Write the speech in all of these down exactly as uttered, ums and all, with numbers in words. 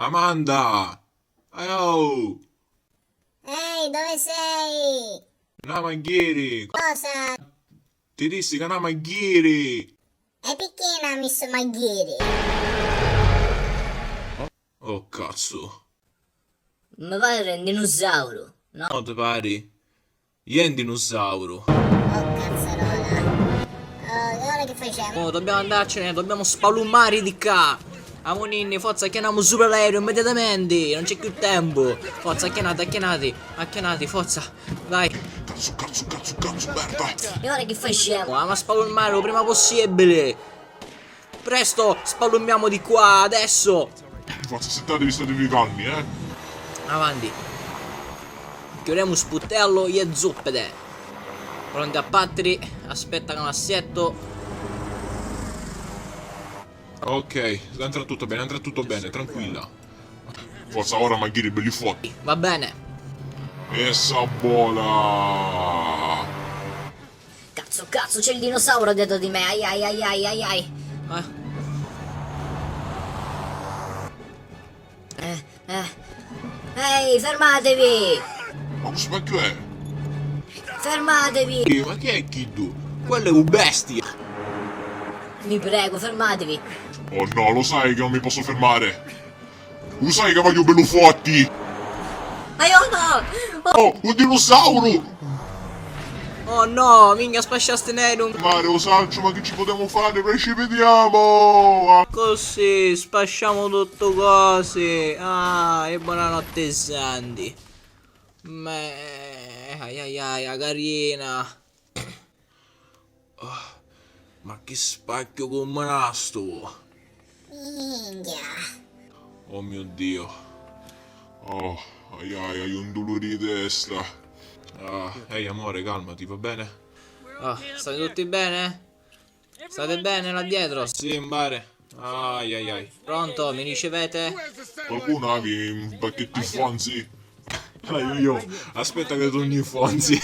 Amanda! Aiò! Ehi, dove sei? N'ama ghiri! Cosa? Ti dissi ca n'ama ghiri! E picchì n'ha misso maghiri? Oh, oh, cazzo! Mi pare un dinosauro, no? No, ti pari? Iè un dinosauro. Oh, cazzarola. Oh, e ora che facciamo? Oh, dobbiamo andarcene, dobbiamo spalummare di qua. Amuninni, forza, acchianamu supra l'aereo immediatamente, non c'è più tempo. Forza, acchianate, acchianate, acchianate, forza. Dai. Cazzo, cazzo, cazzo, cazzo, merda. E ora che facciamo? Ama spalummare lo prima possibile. Presto, spalummiamo di qua, adesso. Forza, settatevi, statevi calmi, eh. Avanti. Chiudiamo sputtello e zuppete. Pronti a pattiri, aspetta che mi assetto. Ok, andrà tutto bene, andrà tutto bene, tranquilla. Forza, ora maghiri belli forti. Va bene. E sa bola. Cazzo, cazzo, c'è il dinosauro dietro di me. Ai, ai, ai, ai, ai, ai. Eh. Eh, eh. Ehi, fermatevi! Ma questo vecchio è? Fermatevi! Eh, ma chi è chiddu? Quello è un bestia! Vi prego, fermatevi! Oh no, lo sai che non mi posso fermare! Lo sai che voglio bello forti! Aiuto! Oh, un dinosauro! Oh no, minchia, spasciasti nenu! Mare, lo saccio, ma che ci potemo fare? Precipitiamo! Così, spasciamo tutto così! Ah, e buonanotte, Sandy! Meh, ai ai ai, a carina! Oh, ma chi spacchiu cu un manastu! Minchia! Oh mio Dio! Oh, ai ai, hai un duluri di testa! Ah, ehi amore, calmati, va bene? Ah, state tutti bene? State bene là dietro? Sì, mi pare. Ai ai ai. Pronto, mi ricevete? Qualcuno havi un pacchetto di Fonzi? Aiuio, aspetta che torni Fonzi.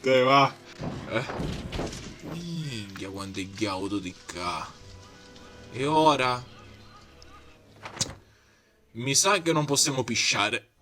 Te va. Eh. Minchia, quanto è ghiauto di qua. E ora? Mi sa che non possiamo pisciare.